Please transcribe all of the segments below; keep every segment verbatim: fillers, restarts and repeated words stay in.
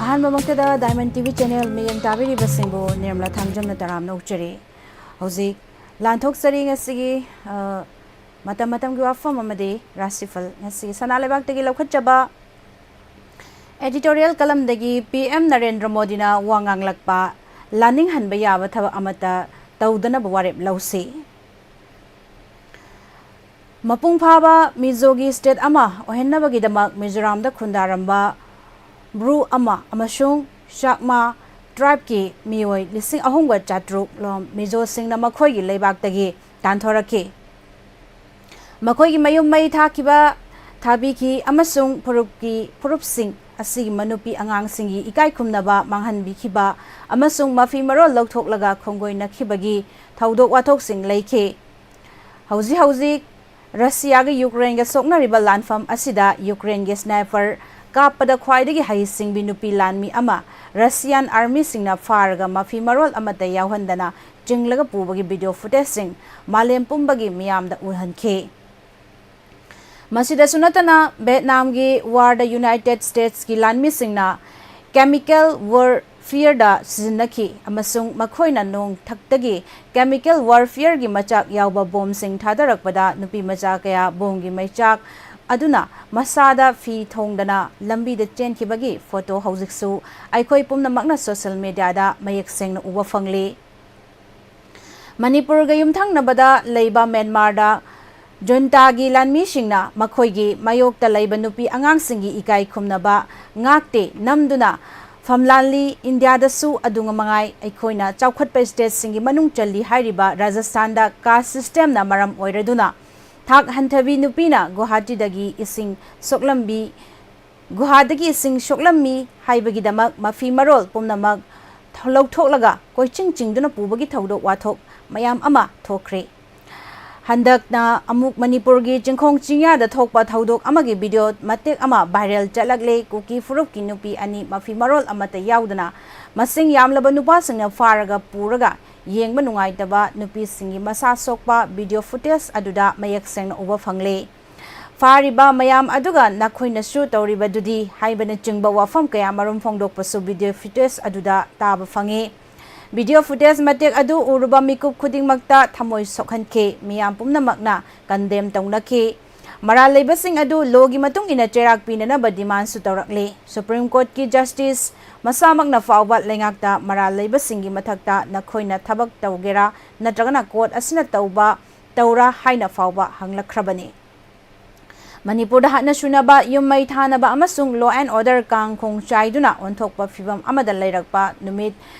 ꯑꯍꯥꯟꯕꯃꯛꯇꯗ Diamond T V channel ꯃꯤꯠꯌꯦꯡ ꯇꯥꯕꯤꯔꯤꯕꯁꯤꯡꯕꯨ ꯅꯤꯔꯃꯂꯥ ꯊꯥꯡꯖꯝꯅ ꯇꯔꯥꯝꯅ ꯑꯣꯛꯆꯔꯤ꯫ ꯍꯧꯖꯤꯛ ꯂꯥꯟꯊꯣꯛꯆꯔꯤ ꯉꯁꯤꯒꯤ, ꯑ, ꯃꯇꯝ ꯃꯇꯝꯒꯤ ꯋꯥꯐꯝ ꯑꯃꯗꯤ ꯔꯥꯁꯤꯐꯜ꯫ ꯉꯁꯤꯒꯤ ꯁꯅꯥ ꯂꯩꯕꯥꯛꯇꯒꯤ ꯂꯧꯈꯠꯆꯕ editorial columnꯗꯒꯤ ꯄꯤ ꯑꯦꯝ ꯅꯔꯦꯟꯗ꯭ꯔ ꯃꯣꯗꯤꯅ ꯋꯥ ꯉꯥꯡꯂꯛꯄ, ꯂꯥꯅꯤꯡꯍꯟꯕ ꯌꯥꯕ ꯊꯕꯛ ꯑꯃꯠꯇ ꯇꯧꯗꯅꯕ ꯋꯥꯔꯦꯞ ꯂꯧꯁꯤ꯫ ꯃꯄꯨꯡ ꯐꯥꯕ ꯃꯤꯖꯣꯒꯤ state ꯑꯃ ꯑꯣꯏꯍꯟꯅꯕꯒꯤꯗꯃꯛ ꯃꯤꯖꯣꯔꯥꯝꯗ ꯈꯨꯟꯗꯥꯔꯝꯕ ꯕ꯭ꯔꯨ ꯑꯃ ꯑꯃꯁꯨꯡ ꯆꯥꯛꯃꯥ tribeꯀꯤ ꯃꯤꯑꯣꯏ ꯂꯤꯁꯤꯡ ꯑꯍꯨꯝꯒ ꯆꯥꯇ꯭ꯔꯨꯛ ꯂꯣꯝ ꯃꯤꯖꯣꯁꯤꯡꯅ ꯃꯈꯣꯏꯒꯤ ꯂꯩꯕꯥꯛꯇꯒꯤ ꯇꯥꯟꯊꯣꯔꯛꯈꯤ꯫ ꯃꯈꯣꯏꯒꯤ ꯃꯌꯨꯝ ꯃꯩ ꯊꯥꯈꯤꯕ, ꯊꯥꯕꯤꯈꯤ ꯑꯃꯁꯨꯡ ꯐꯨꯔꯨꯞꯀꯤ, ꯐꯨꯔꯨꯞꯁꯤꯡ ꯑꯁꯤꯒꯤ ꯃꯅꯨꯄꯤ ꯑꯉꯥꯡꯁꯤꯡꯒꯤ ꯏꯀꯥꯏ ꯈꯨꯝꯅꯕ ꯃꯥꯡꯍꯟꯕꯤꯈꯤꯕ ꯑꯃꯁꯨꯡ ꯃꯐꯤ ꯃꯔꯣꯜ ꯂꯧꯊꯣꯛꯂꯒ ꯈꯣꯡꯒꯣꯏꯅꯈꯤꯕꯒꯤ ꯊꯧꯗꯣꯛ ꯋꯥꯊꯣꯛꯁꯤꯡ ꯂꯩꯈꯤ꯫ ꯍꯧꯖꯤꯛ ꯍꯧꯖꯤꯛ ꯔꯁꯤꯌꯥꯒ ꯌꯨꯀ꯭ꯔꯦꯟꯒ ꯁꯣꯛꯅꯔꯤꯕ ꯂꯥꯟꯐꯝ ꯑꯁꯤꯗ ꯌꯨꯀ꯭ꯔꯦꯟꯒꯤ sniper ꯀꯥꯞꯄꯗ ꯈ꯭ꯋꯥꯏꯗꯒꯤ ꯍꯩꯁꯤꯡꯕꯤ ꯅꯨꯄꯤ ꯂꯥꯟꯃꯤ ꯑꯃ Russian armyꯁꯤꯡꯅ ꯐꯥꯔꯒ ꯃꯐꯤ ꯃꯔꯣꯜ ꯑꯃꯠꯇ ꯌꯥꯎꯍꯟꯗꯅ ꯆꯤꯡꯂꯒ ꯄꯨꯕꯒꯤ video footageꯁꯤꯡ ꯃꯥꯂꯦꯝ ꯄꯨꯝꯕꯒꯤ ꯃꯤꯌꯥꯝꯗ ꯎꯍꯟꯈꯤ꯫ ꯃꯁꯤꯗꯁꯨ ꯅꯠꯇꯅ, ꯚꯤꯌꯦꯠꯅꯥꯝꯒꯤ warꯗ United Statesꯀꯤ ꯂꯥꯟꯃꯤꯁꯤꯡꯅ chemical warfareꯗ ꯁꯤꯖꯤꯟꯅꯈꯤ ꯑꯃꯁꯨꯡ ꯃꯈꯣꯏꯅ ꯅꯣꯡꯊꯛꯇꯒꯤ chemical warfareꯒꯤ ꯃꯆꯥꯛ ꯌꯥꯎꯕ ꯕꯣꯝꯁꯤꯡ ꯊꯥꯗꯔꯛꯄꯗ ꯅꯨꯄꯤ ꯃꯆꯥ ꯀꯌꯥ ꯕꯣꯝꯒꯤ ꯃꯩꯆꯥꯛ ꯑꯗꯨꯅ ꯃꯁꯥꯗ ꯐꯤ ꯊꯣꯡꯗꯅ ꯂꯝꯕꯤꯗ ꯆꯦꯟꯈꯤꯕꯒꯤ photo ꯍꯧꯖꯤꯛꯁꯨ ꯑꯩꯈꯣꯏ ꯄꯨꯝꯅꯃꯛꯅ social mediaꯗ ꯃꯌꯦꯛ ꯁꯦꯡꯅ ꯎꯕ ꯐꯪꯂꯤ꯫ ꯃꯅꯤꯄꯨꯔꯒ ꯌꯨꯝꯊꯪꯅꯕꯗ ꯂꯩꯕ ꯃ꯭ꯌꯥꯟꯃꯥꯔꯗ ꯖꯨꯟꯇꯥꯒꯤ ꯂꯥꯟꯃꯤꯁꯤꯡꯅ ꯃꯈꯣꯏꯒꯤ ꯃꯥꯌꯣꯛꯇ ꯂꯩꯕ ꯅꯨꯄꯤ ꯑꯉꯥꯡꯁꯤꯡꯒꯤ ꯏꯀꯥꯏ ꯈꯨꯝꯅꯕ ꯉꯥꯛꯇꯦ ꯅꯝꯗꯨꯅ ꯐꯝꯂꯥꯜꯂꯤ꯫ ꯏꯟꯗꯤꯌꯥꯗꯁꯨ ꯑꯗꯨ ꯃꯉꯥꯏ ꯑꯩꯈꯣꯏꯅ ꯆꯥꯎꯈꯠꯄ stateꯁꯤꯡꯒꯤ ꯃꯅꯨꯡ ꯆꯜꯂꯤ ꯍꯥꯏꯔꯤꯕ ꯔꯥꯖꯁꯊꯥꯟꯗ caste systemꯅ ꯃꯔꯝ ꯑꯣꯏꯔꯗꯨꯅ ꯊꯥꯛ ꯍꯟꯊꯕꯤ ꯅꯨꯄꯤꯅ ꯒꯨꯋꯥꯍꯥꯇꯤꯗꯒꯤ ꯏꯁꯤꯡ ꯁꯣꯛꯂꯝꯕꯤ, ꯒꯨꯍꯥꯗꯒꯤ ꯏꯁꯤꯡ ꯁꯣꯛꯂꯝꯃꯤ ꯍꯥꯏꯕꯒꯤꯗꯃꯛ ꯃꯐꯤ ꯃꯔꯣꯜ ꯄꯨꯝꯅꯃꯛ ꯂꯧꯊꯣꯛꯂꯒ ꯀꯣꯏꯆꯤꯡ ꯆꯤꯡꯗꯨꯅ ꯄꯨꯕꯒꯤ ꯊꯧꯗꯣꯛ ꯋꯥꯊꯣꯛ ꯃꯌꯥꯝ ꯑꯃ ꯊꯣꯛꯈ꯭ꯔꯦ꯫ ꯍꯟꯗꯛꯅ ꯑꯃꯨꯛ ꯃꯅꯤꯄꯨꯔꯒꯤ ꯆꯤꯡꯈꯣꯡ ꯆꯤꯡꯌꯥꯗ ꯊꯣꯛꯄ ꯊꯧꯗꯣꯛ ꯑꯃꯒꯤ video ꯃꯇꯦꯛ ꯑꯃ viral ꯆꯠꯂꯛꯂꯦ꯫ ꯀꯨꯀꯤ ꯐꯨꯔꯨꯞꯀꯤ ꯅꯨꯄꯤ ꯑꯅꯤ ꯃꯐꯤ ꯃꯔꯣꯜ ꯑꯃꯠꯇ ꯌꯥꯎꯗꯅ ꯃꯁꯤꯡ ꯌꯥꯝꯂꯕ ꯅꯨꯄꯥꯁꯤꯡꯅ ꯐꯥꯔꯒ ꯄꯨꯔꯒ ꯌꯦꯡꯕ ꯅꯨꯡꯉꯥꯏꯇꯕ ꯅꯨꯄꯤꯁꯤꯡꯒꯤ ꯃꯁꯥ ꯁꯣꯛꯄ video footage ꯑꯗꯨꯗ ꯃꯌꯦꯛ ꯁꯦꯡꯅ ꯎꯕ ꯐꯪꯂꯦ꯫ ꯐꯥꯔꯤꯕ ꯃꯌꯥꯝ ꯑꯗꯨꯒ ꯅꯈꯣꯏꯅꯁꯨ ꯇꯧꯔꯤꯕꯗꯨꯗꯤ ꯍꯥꯏꯕꯅꯆꯤꯡꯕ ꯋꯥꯐꯝ ꯀꯌꯥ ꯃꯔꯨꯝ ꯐꯣꯡꯗꯣꯛꯄꯁꯨ video footage ꯑꯗꯨꯗ ꯇꯥꯕ ꯐꯪꯉꯤ꯫ Video footage ꯃꯇꯦꯛ ꯑꯗꯨ ꯎꯔꯨꯕ ꯃꯤꯀꯨꯞ ꯈꯨꯗꯤꯡꯃꯛꯇ ꯊꯃꯣꯏ ꯁꯣꯛꯍꯟꯈꯤ꯫ ꯃꯤꯌꯥꯝ ꯄꯨꯝꯅꯃꯛꯅ condemn ꯇꯧꯅꯈꯤ꯫ ꯃꯔꯥꯜ ꯂꯩꯕꯁꯤꯡ ꯑꯗꯨ ꯂꯣꯒꯤ ꯃꯇꯨꯡ ꯏꯟꯅ ꯆꯩꯔꯥꯛ ꯄꯤꯅꯅꯕ demandꯁꯨ ꯇꯧꯔꯛꯂꯤ꯫ Supreme Courtꯀꯤ Justice ꯃꯁꯥꯃꯛꯅ ꯐꯥꯎꯕ ꯂꯩꯉꯥꯛꯇ ꯃꯔꯥꯜ ꯂꯩꯕꯁꯤꯡꯒꯤ ꯃꯊꯛꯇ ꯅꯈꯣꯏꯅ ꯊꯕꯛ ꯇꯧꯒꯦꯔꯥ ꯅꯠꯇ꯭ꯔꯒꯅ court ꯑꯁꯤꯅ ꯇꯧꯕ ꯇꯧꯔꯥ ꯍꯥꯏꯅ ꯐꯥꯎꯕ ꯍꯪꯂꯛꯈ꯭ꯔꯕꯅꯤ꯫ ꯃꯅꯤꯄꯨꯔꯗ ꯍꯥꯠꯅ ꯁꯨꯅꯕ, ꯌꯨꯝ ꯃꯩ ꯊꯥꯅꯕ ꯑꯃꯁꯨꯡ law and order ꯀꯥꯡ ꯈꯣꯡ ꯆꯥꯏꯗꯨꯅ ꯑꯣꯟꯊꯣꯛꯄ ꯐꯤꯚꯝ ꯑꯃꯗ ꯂꯩꯔꯛꯄ ꯅꯨꯃꯤꯠ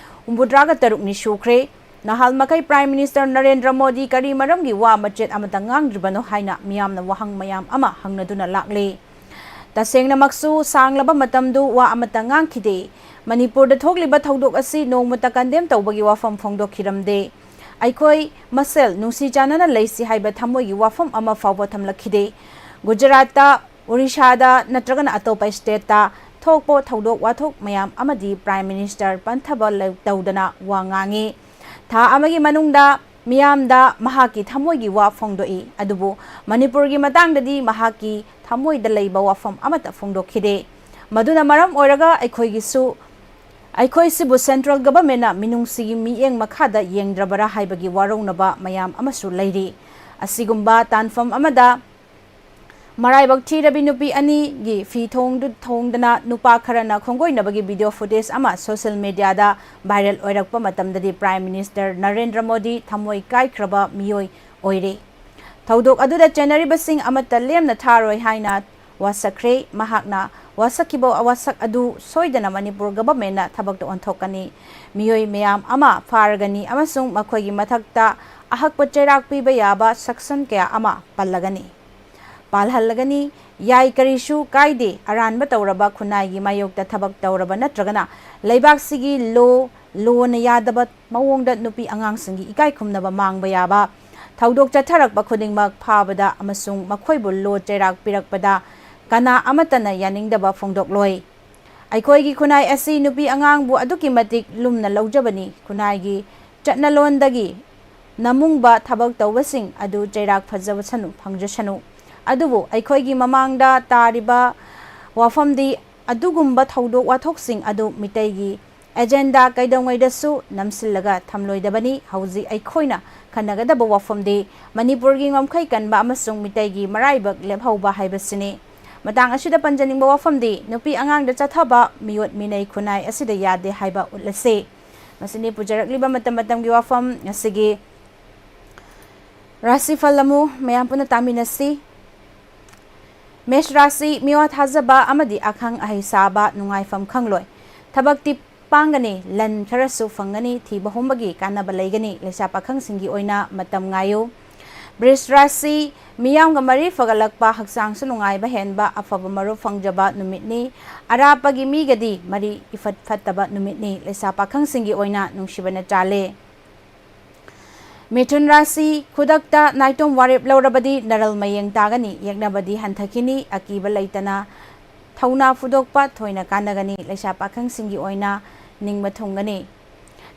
ꯍꯨꯝꯐꯨꯇꯔꯥꯒ ꯇꯔꯨꯛꯅꯤ ꯁꯨꯈ꯭ꯔꯦ꯫ ꯅꯍꯥꯜ ꯃꯈꯩ Prime Minister ꯅꯔꯦꯟꯗ꯭ꯔ ꯃꯣꯗꯤ ꯀꯔꯤ ꯃꯔꯝꯒꯤ ꯋꯥ ꯃꯆꯦꯠ ꯑꯃꯠꯇ ꯉꯥꯡꯗ꯭ꯔꯤꯕꯅꯣ ꯍꯥꯏꯅ ꯃꯤꯌꯥꯝꯅ ꯋꯥꯍꯪ ꯃꯌꯥꯝ ꯑꯃ ꯍꯪꯅꯗꯨꯅ ꯂꯥꯛꯂꯤ꯫ ꯇꯁꯦꯡꯅꯃꯛꯁꯨ ꯁꯥꯡꯂꯕ ꯃꯇꯝꯗꯨ ꯋꯥ ꯑꯃꯠꯇ ꯉꯥꯡꯈꯤꯗꯦ꯫ ꯃꯅꯤꯄꯨꯔꯗ ꯊꯣꯛꯂꯤꯕ ꯊꯧꯗꯣꯛ ꯑꯁꯤ ꯅꯣꯡꯃꯇ condemn ꯇꯧꯕꯒꯤ ꯋꯥꯐꯝ ꯐꯣꯡꯗꯣꯛꯈꯤꯔꯝꯗꯦ꯫ ꯑꯩꯈꯣꯏ ꯃꯁꯦꯜ ꯅꯨꯡꯁꯤ ꯆꯥꯟꯅꯅ ꯂꯩꯁꯤ ꯍꯥꯏꯕ ꯊꯃꯣꯏꯒꯤ ꯋꯥꯐꯝ ꯑꯃ ꯐꯥꯎꯕ ꯊꯝꯂꯛꯈꯤꯗꯦ꯫ ꯒꯨꯖꯔꯥꯠꯇ, ꯑꯣꯔꯤꯁꯥꯗ ꯅꯠꯇ꯭ꯔꯒꯅ ꯑꯇꯣꯞꯄ stateꯇ ꯊꯣꯛꯄ ꯊꯧꯗꯣꯛ ꯋꯥꯊꯣꯛ ꯃꯌꯥꯝ ꯑꯃꯗꯤ Prime Minister ꯄꯟꯊꯕ ꯂꯧ-, ꯇꯧꯗꯅ ꯋꯥ ꯉꯥꯡꯉꯤ꯫ ꯊꯥ ꯑꯃꯒꯤ ꯃꯅꯨꯡꯗ ꯃꯤꯌꯥꯝꯗ ꯃꯍꯥꯛꯀꯤ ꯊꯃꯣꯏꯒꯤ ꯋꯥ ꯐꯣꯡꯗꯣꯛꯏ, ꯑꯗꯨꯕꯨ ꯃꯅꯤꯄꯨꯔꯒꯤ ꯃꯇꯥꯡꯗꯗꯤ ꯃꯍꯥꯛꯀꯤ ꯊꯃꯣꯏꯗ ꯂꯩꯕ ꯋꯥꯐꯝ ꯑꯃꯠꯇ ꯐꯣꯡꯗꯣꯛꯈꯤꯗꯦ꯫ ꯃꯗꯨꯅ ꯃꯔꯝ ꯑꯣꯏꯔꯒ ꯑꯩꯈꯣꯏꯒꯤꯁꯨ, ꯑꯩꯈꯣꯏꯁꯤꯕꯨ central governmentꯅ ꯃꯤꯅꯨꯡꯁꯤꯒꯤ ꯃꯤꯠꯌꯦꯡ ꯃꯈꯥꯗ ꯌꯦꯡꯗ꯭ꯔꯕꯔꯥ ꯍꯥꯏꯕꯒꯤ ꯋꯥꯔꯧꯅꯕ ꯃꯌꯥꯝ ꯑꯃꯁꯨ ꯂꯩꯔꯤ꯫ ꯑꯁꯤꯒꯨꯝꯕ ꯇꯥꯟꯐꯝ ꯑꯃꯗ ꯃꯔꯥꯏꯕꯛ ꯊꯤꯔꯕꯤ ꯅꯨꯄꯤ ꯑꯅꯤꯒꯤ ꯐꯤ ꯊꯣꯡꯗꯨ-, ꯊꯣꯡꯗꯅ ꯅꯨꯄꯥ ꯈꯔꯅ ꯈꯣꯡꯒꯣꯏꯅꯕꯒꯤ video footage ꯑꯃ social mediaꯗ viral ꯑꯣꯏꯔꯛꯄ ꯃꯇꯝꯗꯗꯤ Prime Minister ꯅꯔꯦꯟꯗ꯭ꯔ ꯃꯣꯗꯤ ꯊꯃꯣꯏ ꯀꯥꯏꯈ꯭ꯔꯕ ꯃꯤꯑꯣꯏ ꯑꯣꯏꯔꯦ꯫ ꯊꯧꯗꯣꯛ ꯑꯗꯨꯗ ꯆꯦꯟꯅꯔꯤꯕꯁꯤꯡ ꯑꯃꯠꯇ ꯂꯦꯝꯅ ꯊꯥꯔꯣꯏ ꯍꯥꯏꯅ ꯋꯥꯁꯛꯈ꯭ꯔꯦ꯫ ꯃꯍꯥꯛꯅ ꯋꯥꯁꯛꯈꯤꯕ ꯋꯥꯁꯛ ꯑꯗꯨ ꯁꯣꯏꯗꯅ ꯃꯅꯤꯄꯨꯔ governmentꯅ ꯊꯕꯛꯇ ꯑꯣꯟꯊꯣꯛꯀꯅꯤ꯫ ꯃꯤꯑꯣꯏ ꯃꯌꯥꯝ ꯑꯃ ꯐꯥꯔꯒꯅꯤ ꯑꯃꯁꯨꯡ ꯃꯈꯣꯏꯒꯤ ꯃꯊꯛꯇ ꯑꯍꯛꯄ ꯆꯩꯔꯥꯛ ꯄꯤꯕ ꯌꯥꯕ section ꯀꯌꯥ ꯑꯃ ꯄꯜꯂꯒꯅꯤ꯫ ꯄꯥꯜꯍꯜꯂꯒꯅꯤ꯫ ꯌꯥꯏ, ꯀꯔꯤꯁꯨ ꯀꯥꯏꯗꯦ꯫ ꯑꯔꯥꯟꯕ ꯇꯧꯔꯕ, ꯈꯨꯟꯅꯥꯏꯒꯤ ꯃꯥꯌꯣꯛꯇ ꯊꯕꯛ ꯇꯧꯔꯕ ꯅꯠꯇ꯭ꯔꯒꯅ ꯂꯩꯕꯥꯛꯁꯤꯒꯤ law, lawꯅ ꯌꯥꯗꯕ ꯃꯑꯣꯡꯗ ꯅꯨꯄꯤ ꯑꯉꯥꯡꯁꯤꯡꯒꯤ ꯏꯀꯥꯏ ꯈꯨꯝꯅꯕ ꯃꯥꯡꯕ ꯌꯥꯕ ꯊꯧꯗꯣꯛ ꯆꯠꯊꯔꯛꯄ ꯈꯨꯗꯤꯡꯃꯛ ꯐꯥꯕꯗ ꯑꯃꯁꯨꯡ ꯃꯈꯣꯏꯕꯨ law ꯆꯩꯔꯥꯛ ꯄꯤꯔꯛꯄꯗ ꯀꯅꯥ ꯑꯃꯠꯇꯅ ꯌꯥꯅꯤꯡꯗꯕ ꯐꯣꯡꯗꯣꯛꯂꯣꯏ꯫ ꯑꯩꯈꯣꯏꯒꯤ ꯈꯨꯟꯅꯥꯏ ꯑꯁꯤ ꯅꯨꯄꯤ ꯑꯉꯥꯡꯕꯨ ꯑꯗꯨꯛꯀꯤ ꯃꯇꯤꯛ ꯂꯨꯝꯅ ꯂꯧꯖꯕꯅꯤ꯫ ꯈꯨꯟꯅꯥꯏꯒꯤ ꯆꯠꯅꯂꯣꯟꯗꯒꯤ ꯅꯃꯨꯡꯕ ꯊꯕꯛ ꯇꯧꯕꯁꯤꯡ ꯑꯗꯨ ꯆꯩꯔꯥꯛ ꯐꯖꯕꯁꯅꯨ, ꯐꯪꯖꯁꯅꯨ꯫ ꯑꯗꯨꯕꯨ ꯑꯩꯈꯣꯏꯒꯤ ꯃꯃꯥꯡꯗ ꯇꯥꯔꯤꯕ ꯋꯥꯐꯝꯗꯤ ꯑꯗꯨꯒꯨꯝꯕ ꯊꯧꯗꯣꯛ ꯋꯥꯊꯣꯛꯁꯤꯡ ꯑꯗꯨ ꯃꯤꯇꯩꯒꯤ ꯑꯦꯖꯦꯟꯗꯥ ꯀꯩꯗꯧꯉꯩꯗꯁꯨ ꯅꯝꯁꯤꯜꯂꯒ ꯊꯝꯂꯣꯏꯗꯕꯅꯤ꯫ ꯍꯧꯖꯤꯛ ꯑꯩꯈꯣꯏꯅ ꯈꯟꯅꯒꯗꯕ ꯋꯥꯐꯝꯗꯤ ꯃꯅꯤꯄꯨꯔꯒꯤ ꯉꯝꯈꯩ ꯀꯟꯕ ꯑꯃꯁꯨꯡ ꯃꯤꯇꯩꯒꯤ ꯃꯔꯥꯏꯕꯛ ꯂꯦꯞꯍꯧꯕ ꯍꯥꯏꯕꯁꯤꯅꯤ꯫ ꯃꯇꯥꯡ ꯑꯁꯤꯗ ꯄꯟꯖꯅꯤꯡꯕ ꯋꯥꯐꯝꯗꯤ ꯅꯨꯄꯤ ꯑꯉꯥꯡꯗ ꯆꯠꯊꯕ ꯃꯤꯑꯣꯠ ꯃꯤꯅꯩ ꯈꯨꯟꯅꯥꯏ ꯑꯁꯤꯗ ꯌꯥꯗꯦ ꯍꯥꯏꯕ ꯎꯠꯂꯁꯤ꯫ ꯃꯁꯤꯅꯤ ꯄꯨꯖꯔꯛꯂꯤꯕ ꯃꯇꯝ ꯃꯇꯝꯒꯤ ꯋꯥꯐꯝ꯫ ꯉꯁꯤꯒꯤ ꯔꯥꯁꯤꯐꯜ ꯑꯃꯨ ꯃꯌꯥꯝ ꯄꯨꯟꯅ ꯇꯥꯃꯤꯟꯅꯁꯤ꯫ ꯃꯦꯁ ꯔꯥꯁꯤ, ꯃꯤꯋꯥ ꯊꯥꯖꯕ ꯑꯃꯗꯤ ꯑꯈꯪ ꯑꯍꯩ ꯁꯥꯕ, ꯅꯨꯡꯉꯥꯏꯐꯝ ꯈꯪꯂꯣꯏ꯫ ꯊꯕꯛꯇꯤ ꯄꯥꯡꯒꯅꯤ, ꯂꯟ ꯈꯔꯁꯨ ꯐꯪꯒꯅꯤ, ꯊꯤꯕ ꯍꯨꯝꯕꯒꯤ ꯀꯥꯟꯅꯕ ꯂꯩꯒꯅꯤ꯫ ꯂꯩꯁꯥ ꯄꯥꯈꯪꯁꯤꯡꯒꯤ ꯑꯣꯏꯅ ꯃꯇꯝ ꯉꯥꯏꯌꯨ꯫ ꯕ꯭ꯔꯤꯁ ꯔꯥꯁꯤ, ꯃꯤꯌꯥꯝꯒ ꯃꯔꯤ ꯐꯒꯠꯂꯛꯄ, ꯍꯛꯆꯥꯡꯁꯨ ꯅꯨꯡꯉꯥꯏꯕ ꯍꯦꯟꯕ, ꯑꯐꯕ ꯃꯔꯨꯞ ꯐꯪꯖꯕ ꯅꯨꯃꯤꯠꯅꯤ꯫ ꯑꯔꯥꯞꯄꯒꯤ ꯃꯤꯒꯗꯤ ꯃꯔꯤ ꯏꯐꯠ ꯐꯠꯇꯕ ꯅꯨꯃꯤꯠꯅꯤ꯫ ꯂꯩꯁꯥ ꯄꯥꯈꯪꯁꯤꯡꯒꯤ ꯑꯣꯏꯅ ꯅꯨꯡꯁꯤꯕꯅ ꯆꯥꯜꯂꯦ꯫ ꯃꯤꯊꯨꯟ ꯔꯥꯁꯤ, ꯈꯨꯗꯛꯇ ꯅꯥꯏꯇꯣꯝ ꯋꯥꯔꯦꯞ ꯂꯧꯔꯕꯗꯤ ꯅꯔꯜ ꯃꯌꯦꯡ ꯇꯥꯒꯅꯤ, ꯌꯦꯛꯅꯕꯗꯤ ꯍꯟꯊꯈꯤꯅꯤ, ꯑꯀꯤꯕ ꯂꯩꯇꯅ ꯊꯧꯅꯥ ꯐꯨꯗꯣꯛꯄ ꯊꯣꯏꯅ ꯀꯥꯟꯅꯒꯅꯤ, ꯂꯩꯁꯥ ꯄꯥꯈꯪꯁꯤꯡꯒꯤ ꯑꯣꯏꯅ ꯅꯤꯡꯕ ꯊꯨꯡꯒꯅꯤ꯫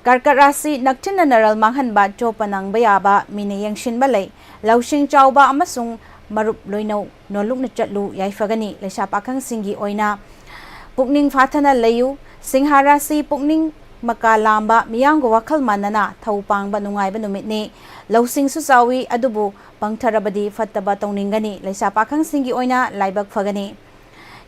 ꯀꯔꯀꯠ ꯔꯥꯁꯤ, ꯅꯛꯊꯤꯟꯅ ꯅꯔꯜ ꯃꯥꯡꯍꯟꯕ, ꯆꯣꯞꯄ ꯅꯪꯕ ꯌꯥꯕ, ꯃꯤꯅ ꯌꯦꯡꯁꯤꯟꯕ ꯂꯩ, ꯂꯧꯁꯤꯡ ꯆꯥꯎꯕ ꯑꯃꯁꯨꯡ ꯃꯔꯨꯞ ꯂꯣꯏꯅꯧ ꯅꯣꯜꯂꯨꯛꯅ ꯆꯠꯂꯨ, ꯌꯥꯏꯐꯒꯅꯤ꯫ ꯂꯩꯁꯥ ꯄꯥꯈꯪꯁꯤꯡꯒꯤ ꯑꯣꯏꯅ ꯄꯨꯛꯅꯤꯡ ꯐꯥꯊꯅ ꯂꯩꯌꯨ꯫ ꯁꯤꯡꯍ ꯔꯥꯁꯤ, ꯄꯨꯛꯅꯤꯡ ꯃꯀꯥ ꯂꯥꯝꯕ, ꯃꯤꯌꯥꯝꯒ ꯋꯥꯈꯜ ꯃꯥꯟꯅꯅ ꯊꯧ ꯄꯥꯡꯕ ꯅꯨꯡꯉꯥꯏꯕ ꯅꯨꯃꯤꯠꯅꯤ꯫ ꯂꯧꯁꯤꯡꯁꯨ ꯆꯥꯎꯏ, ꯑꯗꯨꯕꯨ ꯄꯪꯊꯔꯕꯗꯤ ꯐꯠꯇꯕ ꯇꯧꯅꯤꯡꯒꯅꯤ꯫ ꯂꯩꯁꯥ ꯄꯥꯈꯪꯁꯤꯡꯒꯤ ꯑꯣꯏꯅ ꯂꯥꯏꯕꯛ ꯐꯒꯅꯤ꯫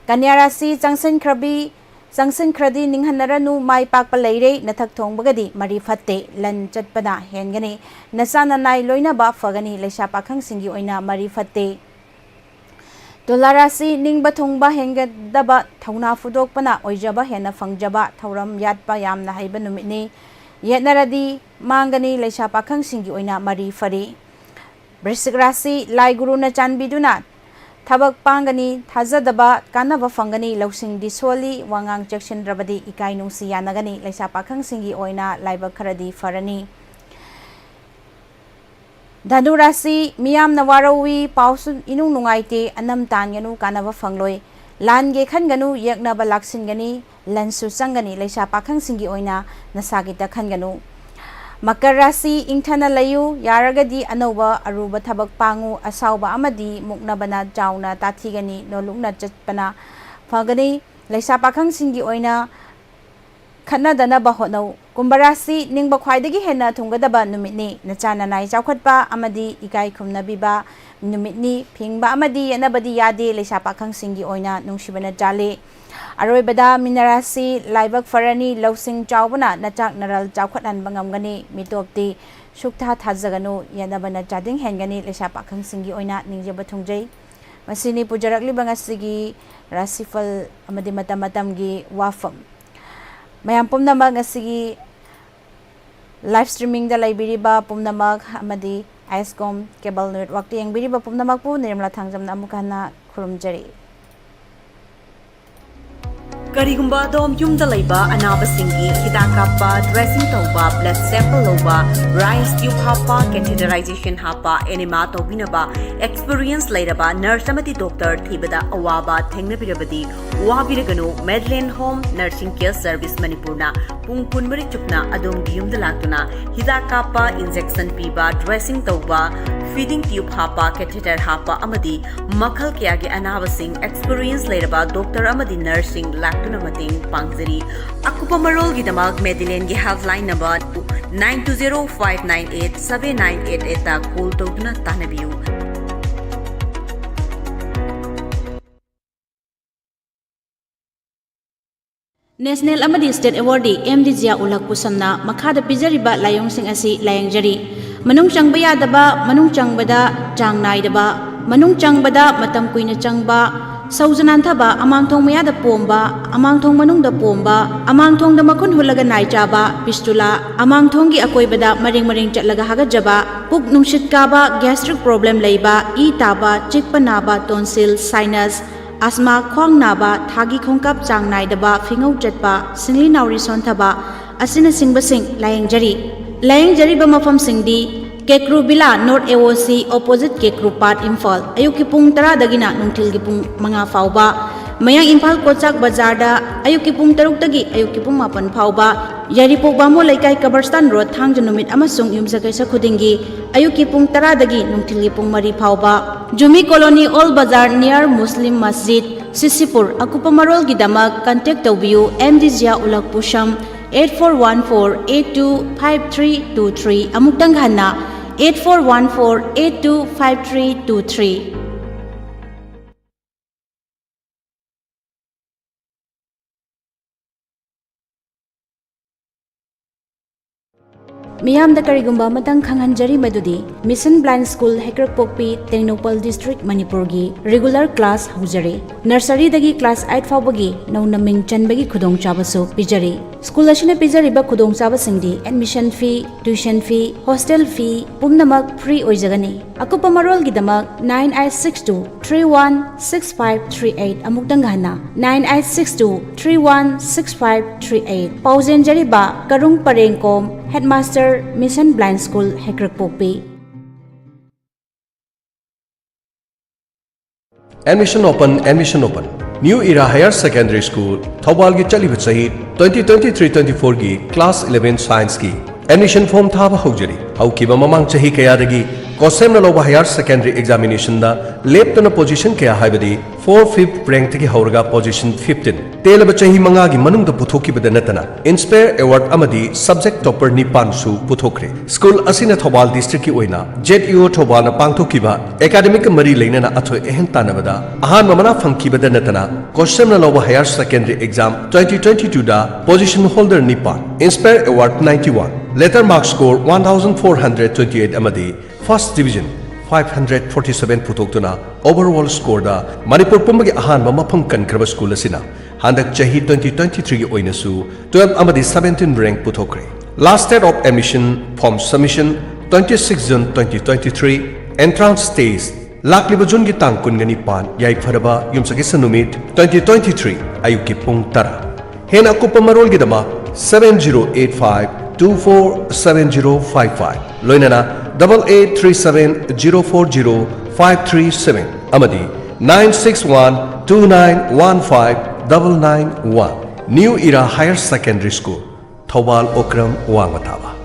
ꯀꯟꯌꯥ ꯔꯥꯁꯤ, ꯆꯪꯁꯤꯟꯈ꯭ꯔꯕꯤ ꯆꯪꯁꯤꯟꯈ꯭ꯔꯗꯤ ꯅꯤꯡꯍꯟꯅꯔꯅꯨ, ꯃꯥꯏ ꯄꯥꯛꯄ ꯂꯩꯔꯦ, ꯅꯊꯛ ꯊꯣꯡꯕꯒꯗꯤ ꯃꯔꯤ ꯐꯠꯇꯦ, ꯂꯟ ꯆꯠꯄꯅ ꯍꯦꯟꯒꯅꯤ, ꯅꯆꯥ ꯅꯅꯥꯏ ꯂꯣꯏꯅꯕ ꯐꯒꯅꯤ, ꯂꯩꯁꯥ ꯄꯥꯈꯪꯁꯤꯡꯒꯤ ꯑꯣꯏꯅ ꯃꯔꯤ ꯐꯠꯇꯦ꯫ ꯇꯨꯂꯥ ꯔꯥꯁꯤ, ꯅꯤꯡꯕ ꯊꯨꯡꯕ ꯍꯦꯟꯒꯗꯕ, ꯊꯧꯅꯥ ꯐꯨꯗꯣꯛꯄꯅ ꯑꯣꯏꯖꯕ ꯍꯦꯟꯅ ꯐꯪꯖꯕ, ꯊꯧꯔꯝ ꯌꯥꯠꯄ ꯌꯥꯝꯅ ꯍꯩꯕ ꯅꯨꯃꯤꯠꯅꯤ, ꯌꯦꯠꯅꯔꯗꯤ ꯃꯥꯡꯒꯅꯤ, ꯂꯩꯁꯥ ꯄꯥꯈꯪꯁꯤꯡꯒꯤ ꯑꯣꯏꯅ ꯃꯔꯤ ꯐꯔꯤ꯫ ꯕ꯭ꯔꯤꯁꯤꯛ ꯔꯥꯁꯤ, ꯂꯥꯏ ꯒꯨꯔꯨꯅ ꯆꯥꯟꯕꯤꯗꯨꯅ ꯊꯕꯛ ꯄꯥꯡꯒꯅꯤ, ꯊꯥꯖꯗꯕ ꯀꯥꯟꯅꯕ ꯐꯪꯒꯅꯤ, ꯂꯧꯁꯤꯡꯗꯤ ꯁꯣꯜꯂꯤ, ꯋꯥꯉꯥꯡ ꯆꯦꯛꯁꯤꯟꯗ꯭ꯔꯕꯗꯤ ꯏꯀꯥꯏ ꯅꯨꯡꯁꯤ ꯌꯥꯅꯒꯅꯤ, ꯂꯩꯁꯥ ꯄꯥꯈꯪꯁꯤꯡꯒꯤ ꯑꯣꯏꯅ ꯂꯥꯏꯕꯛ ꯈꯔꯗꯤ ꯐꯔꯅꯤ꯫ ꯙꯅꯨ ꯔꯥꯁꯤ, ꯃꯤꯌꯥꯝꯅ ꯋꯥꯔꯧꯏ, ꯄꯥꯎꯁꯨ ꯏꯅꯨꯡ ꯅꯨꯡꯉꯥꯏꯇꯦ, ꯑꯅꯝ ꯇꯥꯟꯒꯅꯨ, ꯀꯥꯟꯅꯕ ꯐꯪꯂꯣꯏ, ꯂꯥꯟꯒꯦ ꯈꯟꯒꯅꯨ, ꯌꯦꯛꯅꯕ ꯂꯥꯛꯁꯤꯟꯒꯅꯤ, ꯂꯟꯁꯨ ꯆꯪꯒꯅꯤ, ꯂꯩꯁꯥ ꯄꯥꯈꯪꯁꯤꯡꯒꯤ ꯑꯣꯏꯅ ꯅꯁꯥꯒꯤꯇ ꯈꯟꯒꯅꯨ꯫ ꯃꯀꯔ ꯔꯥꯁꯤ, ꯏꯪꯊꯅ ꯂꯩꯌꯨ꯫ ꯌꯥꯔꯒꯗꯤ ꯑꯅꯧꯕ ꯑꯔꯨꯕ ꯊꯕꯛ ꯄꯥꯡꯉꯨ꯫ ꯑꯁꯥꯎꯕ ꯑꯃꯗꯤ ꯃꯨꯛꯅꯕꯅ ꯆꯥꯎꯅ ꯇꯥꯊꯤꯒꯅꯤ꯫ ꯅꯣꯜꯂꯨꯛꯅ ꯆꯠꯄꯅ ꯐꯒꯅꯤ꯫ ꯂꯩꯁꯥ ꯄꯥꯈꯪꯁꯤꯡꯒꯤ ꯑꯣꯏꯅ ꯈꯠꯅꯗꯅꯕ ꯍꯣꯠꯅꯧ꯫ ꯀꯨꯝꯚ ꯔꯥꯁꯤ, ꯅꯤꯡꯕ ꯈ꯭ꯋꯥꯏꯗꯒꯤ ꯍꯦꯟꯅ ꯊꯨꯡꯒꯗꯕ ꯅꯨꯃꯤꯠꯅꯤ꯫ ꯅꯆꯥ ꯅꯅꯥꯏ ꯆꯥꯎꯈꯠꯄ ꯑꯃꯗꯤ ꯏꯀꯥꯏ ꯈꯨꯝꯅꯕꯤꯕ ꯅꯨꯃꯤꯠꯅꯤ꯫ ꯐꯤꯡꯕ ꯑꯃꯗꯤ ꯌꯦꯠꯅꯕꯗꯤ ꯌꯥꯗꯦ꯫ ꯂꯩꯁꯥ ꯄꯥꯈꯪꯁꯤꯡꯒꯤ ꯑꯣꯏꯅ ꯅꯨꯡꯁꯤꯕꯅ ꯆꯥꯜꯂꯤ꯫ ꯑꯔꯣꯏꯕꯗ ꯃꯤꯅ ꯔꯥꯁꯤ, ꯂꯥꯏꯕꯛ ꯐꯔꯅꯤ꯫ ꯂꯧꯁꯤꯡ ꯆꯥꯎꯕꯅ ꯅꯆꯥꯛ ꯅꯔꯜ ꯆꯥꯎꯈꯠꯍꯟꯕ ꯉꯝꯒꯅꯤ꯫ ꯃꯤꯇꯣꯞꯇꯤ ꯁꯨꯛꯊꯥ ꯊꯥꯖꯒꯅꯨ꯫ ꯌꯦꯠꯅꯕꯅ ꯆꯥꯗꯤꯡ ꯍꯦꯟꯒꯅꯤ꯫ ꯂꯩꯁꯥ ꯄꯥꯈꯪꯁꯤꯡꯒꯤ ꯑꯣꯏꯅ ꯅꯤꯡꯖꯕ ꯊꯨꯡꯖꯩ꯫ ꯃꯁꯤꯅꯤ ꯄꯨꯖꯔꯛꯂꯤꯕ ꯉꯁꯤꯒꯤ ꯔꯥꯁꯤꯐꯜ ꯑꯃꯗꯤ ꯃꯇꯝ ꯃꯇꯝꯒꯤ ꯋꯥꯐꯝ꯫ ꯃꯌꯥꯝ ꯄꯨꯝꯅꯃꯛ ꯉꯁꯤꯒꯤ live streamingꯗ ꯂꯩꯕꯤꯔꯤꯕ ꯄꯨꯝꯅꯃꯛ ꯑꯃꯗꯤ ꯑꯥꯏꯁꯀꯣꯝ cable networkꯇ ꯌꯦꯡꯕꯤꯔꯤꯕ ꯄꯨꯝꯅꯃꯛꯄꯨ ꯅꯤꯔꯃꯂꯥ ꯊꯥꯡꯖꯝꯅ ꯑꯃꯨꯛ ꯍꯟꯅ ꯈꯨꯔꯨꯝꯖꯔꯤ꯫ ꯀꯔꯤꯒꯨꯝꯕ ꯑꯗꯣꯝ ꯌꯨꯝꯗ ꯂꯩꯕ ꯑꯅꯥꯕꯁꯤꯡꯒꯤ ꯍꯤꯗꯥꯛ ꯀꯥꯞꯄ, dressing ꯇꯧꯕ, blood sample ꯂꯧꯕ, rice tube ꯍꯥꯞꯄ, catheterization ꯍꯥꯞꯄ, enema ꯇꯧꯕꯤꯅꯕ experience ꯂꯩꯔꯕ nurse ꯑꯃꯗꯤ doctor ꯊꯤꯕꯗ ꯑꯋꯥꯕ ꯊꯦꯡꯅꯕꯤꯔꯕꯗꯤ ꯋꯥꯕꯤꯔꯒꯅꯨ꯫ Medland Home Nursing Care Service ꯃꯅꯤꯄꯨꯔꯅ ꯄꯨꯡ ꯀꯨꯟꯃꯔꯤ ꯆꯨꯞꯅ ꯑꯗꯣꯝꯒꯤ ꯌꯨꯝꯗ ꯂꯥꯛꯇꯨꯅ ꯍꯤꯗꯥꯛ ꯀꯥꯞꯄ, injection ꯄꯤꯕ, dressing ꯇꯧꯕ, feeding tube ꯍꯥꯞꯄ, catheter ꯍꯥꯞꯄ ꯑꯃꯗꯤ ꯃꯈꯜ ꯀꯌꯥꯒꯤ ꯑꯅꯥꯕꯁꯤꯡ experience ꯂꯩꯔꯕ doctor ꯑꯃꯗꯤ nurseꯁꯤꯡ ꯂꯥꯛꯇꯨꯅ ꯃꯇꯦꯡ ꯄꯥꯡꯖꯔꯤ꯫ ꯑꯀꯨꯞꯄ ꯃꯔꯣꯜꯒꯤꯗꯃꯛ Medlandꯒꯤ helpline number nine two zero five nine eight seven nine eight eightꯇ call ꯇꯧꯗꯨꯅ ꯇꯥꯟꯅꯕꯤꯌꯨ꯫ National ꯑꯃꯗꯤ state awardee ꯑꯦꯝ ꯗꯤ ꯖꯤꯌꯥ ꯎꯜ ꯍꯛꯄꯨ ꯁꯝꯅ ꯃꯈꯥꯗ ꯄꯤꯖꯔꯤꯕ ꯂꯥꯏꯑꯣꯡꯁꯤꯡ ꯑꯁꯤ ꯂꯥꯌꯦꯡꯖꯔꯤ꯫ ꯃꯅꯨꯡ ꯆꯪꯕ ꯌꯥꯗꯕ, ꯃꯅꯨꯡ ꯆꯪꯕꯗ ꯆꯥꯡ ꯅꯥꯏꯗꯕ, ꯃꯅꯨꯡ ꯆꯪꯕꯗ ꯃꯇꯝ ꯀꯨꯏꯅ ꯆꯪꯕ, ꯁꯧꯖ ꯅꯥꯟꯊꯕ, ꯑꯃꯥꯡꯊꯣꯡ ꯃꯌꯥꯗ ꯄꯣꯝꯕ, ꯑꯃꯥꯡꯊꯣꯡ ꯃꯅꯨꯡꯗ ꯄꯣꯝꯕ, ꯑꯃꯥꯡꯊꯣꯡꯗ ꯃꯈꯨꯟ ꯍꯨꯜꯂꯒ ꯅꯥꯏ ꯆꯥꯕ, fistula, ꯑꯃꯥꯡꯊꯣꯡꯒꯤ ꯑꯀꯣꯏꯕꯗ ꯃꯔꯦꯡ ꯃꯔꯦꯡ ꯆꯠꯂꯒ ꯍꯥꯒꯠꯆꯕ, ꯄꯨꯛ ꯅꯨꯡꯁꯤꯠ ꯀꯥꯕ, gastric problem ꯂꯩꯕ, ꯏ ꯇꯥꯕ, ꯆꯤꯛꯄ ꯅꯥꯕ, tonsil, sinus, asthma, ꯈ꯭ꯋꯥꯡ ꯅꯥꯕ, ꯊꯥꯒꯤ ꯈꯣꯡꯀꯥꯞ ꯆꯥꯡ ꯅꯥꯏꯗꯕ, ꯐꯤꯉꯧ ꯆꯠꯄ, ꯁꯤꯡꯂꯤ ꯅꯥꯎꯔꯤ ꯁꯣꯟꯊꯕ ꯑꯁꯤꯅꯆꯤꯡꯕꯁꯤꯡ ꯂꯥꯌꯦꯡꯖꯔꯤ꯫ ꯂꯥꯌꯦꯡꯖꯔꯤꯕ ꯃꯐꯝꯁꯤꯡꯗꯤ ꯀꯦꯀ꯭ꯔꯨ ꯕꯤꯂꯥ, North A O C, opposite ꯀꯦꯀ꯭ꯔꯨ ꯄꯥꯠ, ꯏꯝꯐꯥꯜ꯫ ꯑꯌꯨꯛꯀꯤ ꯄꯨꯡ ꯇꯔꯥꯗꯒꯤꯅ ꯅꯨꯡꯊꯤꯜꯒꯤ ꯄꯨꯡ ꯃꯉꯥ ꯐꯥꯎꯕ꯫ ꯃꯌꯥꯡ ꯏꯝꯐꯥꯜ ꯀꯣꯆꯥꯛ ꯕꯖꯥꯔꯗ ꯑꯌꯨꯛꯀꯤ ꯄꯨꯡ ꯇꯔꯨꯛꯇꯒꯤ ꯑꯌꯨꯛꯀꯤ ꯄꯨꯡ ꯃꯥꯄꯟ ꯐꯥꯎꯕ, ꯌꯥꯏꯔꯤꯄꯣꯛ ꯕꯥꯃꯣꯟ ꯂꯩꯀꯥꯏ ꯀꯕꯔꯁꯇꯥꯟ ꯔꯣꯗ ꯊꯥꯡꯖ ꯅꯨꯃꯤꯠ ꯑꯃꯁꯨꯡ ꯌꯨꯝꯁꯀꯩꯁ ꯈꯨꯗꯤꯡꯒꯤ ꯑꯌꯨꯛꯀꯤ ꯄꯨꯡ ꯇꯔꯥꯗꯒꯤ ꯅꯨꯡꯊꯤꯜꯒꯤ ꯄꯨꯡ ꯃꯔꯤ ꯐꯥꯎꯕ꯫ ꯖꯨꯃꯤ ꯀꯣꯂꯣꯅꯤ ꯑꯣꯜ ꯕꯖꯥꯔ near ꯃꯨꯁꯂꯤꯝ ꯃꯁꯖꯤꯗ, ꯁꯤꯁꯤꯄꯨꯔ꯫ ꯑꯀꯨꯞꯄ ꯃꯔꯣꯜꯒꯤꯗꯃꯛ contact ꯇꯧꯕꯤꯌꯨ ꯑꯦꯝ ꯗꯤ ꯖꯤꯌꯥ ꯎꯂꯛ ꯄꯨꯁꯝ, eight four one four eight two five three two three꯫ ꯑꯃꯨꯛꯇꯪ ꯍꯟꯅ, eight four one four eight two five three two three꯫ ꯃꯤꯌꯥꯝꯗ ꯀꯔꯤꯒꯨꯝꯕ ꯑꯃꯇꯪ ꯈꯪꯍꯟꯖꯔꯤ ꯃꯗꯨꯗꯤ, Mission Blind School, ꯍꯩꯀ꯭ꯔꯛꯄꯣꯛꯄꯤ, Tengnoupal district, ꯃꯅꯤꯄꯨꯔꯒꯤ regular class ꯍꯧꯖꯔꯤ꯫ Nurseryꯗꯒꯤ class eight ꯐꯥꯎꯕꯒꯤ ꯅꯧꯅ ꯃꯤꯡ ꯆꯟꯕꯒꯤ ꯈꯨꯗꯣꯡꯆꯥꯕꯁꯨ ꯄꯤꯖꯔꯤ꯫ School ꯑꯁꯤꯅ ꯄꯤꯖꯔꯤꯕ ꯈꯨꯗꯣꯡꯆꯥꯕꯁꯤꯡꯗꯤ admission fee, tuition fee, hostel fee ꯄꯨꯝꯅꯃꯛ free ꯑꯣꯏꯖꯒꯅꯤ꯫ ꯑꯀꯨꯞꯄ ꯃꯔꯣꯜꯒꯤꯗꯃꯛ nine eight six two three one six five three eight, ꯑꯃꯨꯛꯇꯪ ꯍꯟꯅ, nine eight six two three one six five three eight꯫ ꯄꯥꯎꯖꯦꯟꯖꯔꯤꯕ ꯀꯔꯨꯡ ꯄꯔꯦꯡꯀꯣꯝ, Headmaster, Mission Blind School, ꯍꯩꯀ꯭ꯔꯛꯄꯣꯛꯄꯤ꯫ Admission open, admission open. New Era Higher Secondary School, ꯊꯧꯕꯥꯜꯒꯤ ꯆꯠꯂꯤꯕ ꯆꯍꯤ twenty twenty three twenty four ꯒꯤ class eleven science ꯀꯤ admission form ꯊꯥꯕ ꯍꯧꯖꯔꯤ꯫ ꯍꯧꯈꯤꯕ ꯃꯃꯥꯡ ꯆꯍꯤ ꯀꯌꯥꯗꯒꯤ ꯀꯣꯁꯦꯝꯅ ꯂꯧꯕ higher secondary examination ꯗ ꯂꯦꯞꯇꯅ position ꯀꯌꯥ ꯍꯥꯏꯕꯗꯤ four fifth rank ꯇꯒꯤ ꯍꯧꯔꯒ position fifteen ꯇꯦꯜꯂꯕ ꯆꯍꯤ ꯃꯉꯥꯒꯤ ꯃꯅꯨꯡꯗ ꯄꯨꯊꯣꯛꯈꯤꯕꯗ ꯅꯠꯇꯅ, Inspire Award ꯑꯃꯗꯤ subject topper ꯅꯤꯄꯥꯟꯁꯨ ꯄꯨꯊꯣꯛꯈ꯭ꯔꯦ꯫ School ꯑꯁꯤꯅ ꯊꯧꯕꯥꯜ district ꯀꯤ ꯑꯣꯏꯅ Z E O ꯊꯧꯕꯥꯜꯅ ꯄꯥꯡꯊꯣꯛꯈꯤꯕ academic ꯀ ꯃꯔꯤ ꯂꯩꯅꯅ ꯑꯊꯣꯏ ꯑꯍꯦꯟ ꯇꯥꯟꯅꯕꯗ ꯑꯍꯥꯟꯕ ꯃꯅꯥ ꯐꯪꯈꯤꯕꯗ ꯅꯠꯇꯅ, ꯀꯣꯁꯦꯝꯅ ꯂꯧꯕ higher secondary exam twenty twenty two ꯗ position holder ꯅꯤꯄꯥꯟ, Inspire Award ninety one, letter mark score one thousand four hundred twenty eight ꯑꯃꯗꯤ first division five hundred forty seven ꯄꯨꯊꯣꯛꯇꯨꯅ overall score ꯗ ꯃꯅꯤꯄꯨꯔ ꯄꯨꯝꯕꯒꯤ ꯑꯍꯥꯟꯕ ꯃꯐꯝ ꯀꯟꯈ꯭ꯔꯕ school ꯑꯁꯤꯅ ꯍꯟꯗꯛ ꯆꯍꯤ twenty twenty three ꯒꯤ ꯑꯣꯏꯅꯁꯨ twelve ꯑꯃꯗꯤ seventeen rank ꯄꯨꯊꯣꯛꯈ꯭ꯔꯦ꯫ Last date of admission form submission twenty six June twenty twenty three, entrance test ꯂꯥꯛꯂꯤꯕ ꯖꯨꯟꯒꯤ ꯇꯥꯡ ꯀꯨꯟꯒ ꯅꯤꯄꯥꯟ, ꯌꯥꯏꯐꯔꯕ ꯌꯨꯝꯁꯀꯩꯁ ꯅꯨꯃꯤꯠ, twenty twenty three, ꯑꯌꯨꯛꯀꯤ ꯄꯨꯡ ꯇꯔꯥ꯫ ꯍꯦꯟꯅ ꯑꯀꯨꯞꯄ ꯃꯔꯣꯜꯒꯤꯗꯃꯛ seven zero eight five two four seven zero five five, ꯂꯣꯏꯅꯅ double eight three seven zero four zero five three seven ꯑꯃꯗꯤ Nine six one two nine one five double nine one. New Era Higher Secondary School, Thoubal Okram ꯋꯥꯡꯃ ꯊꯥꯕ꯫